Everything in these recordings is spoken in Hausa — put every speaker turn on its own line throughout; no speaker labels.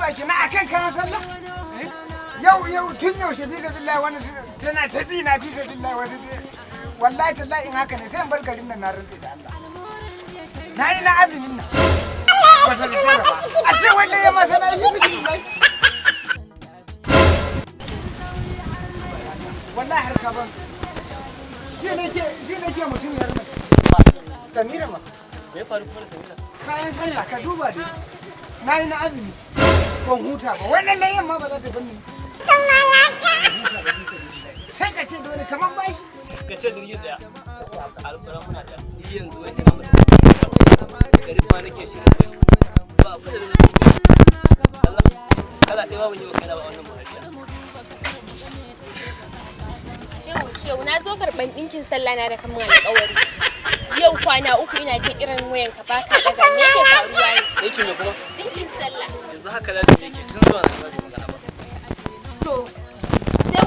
Faɗa kenan akan kayan sallah. Eh? Yau yau tun yaushe, fi sabilillahi, wannan tana ta bi na, fi sabilillahi, wasu wallahi tallahi in haka ne sai in bar garin nan, na rantse da Allah. Na yi na azumin nan. Ba ta ba. A ce wallahi ya masa na yi fi sabilillahi. Wallahi har ka ban. Ji nake mutum ya rama. Samira ma.
Me ya faru kuma da Samira?
Kayan sallah, ka duba dai. Na yi na azumi. Ban huta ba. Wannan layyan ma ba za ta banni. Sai ka ce dole kamar bashi.
Ka ce jirgin daya. Alƙur'an muna daya. Ni yanzu wai ina mutum. Garin ma nake shirin bari. Ba abu da zai. Allah kala ɗaya ban yi wa kaina ba wannan buhari.
Yau Shehu, na zo karɓan ɗinkin sallah na da kamun alƙawari. Yau kwana 3 ina ta kiran wayan ka baka daga, me yake faruwa ne?
Ɗinkin me kuma?
Ɗinkin sallah.
Yanzu haka lazumi yake, tun zuwa na ba magana ba.
To sai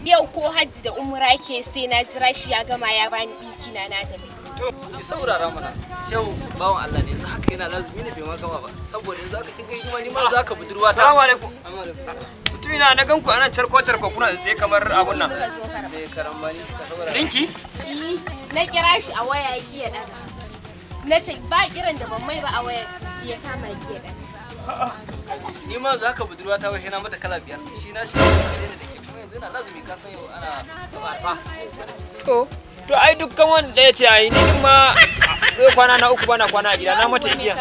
yau ko hajji da umra ke sai na jira shi ya gama ya bani ɗinki na, na tafi.
To ki saurara mana. Shehu bawan Allah ne, yanzu haka yana lazumi ne bai ma gama ba. Saboda yanzu haka kin ga hidima, ni ma za ka budurwa ta.
Salamu alaikum.
Assalamu alaikum.
Mutumina, na gan ku anan charko charko kuna tsaye kamar abun nan.
Muka zo karɓa.
Me karambani, ka saurara.
Dinki?
Eh, na kira shi a waya ya ƙi ya ɗaga. Na ce ba kiran da ban mai ba a waya, ya kama ya ƙi ya ɗaga.
Ni ma yanzu haka budurwa ta wai na mata kala biyar. Shi na shi ne da ke kuma yanzu yana lazumi, ka san yau ana gaba.
To. To ai dukkan wanda ɗaya ce ai ni din ma zai kwana na 3 bana kwana a gida na mata igiya.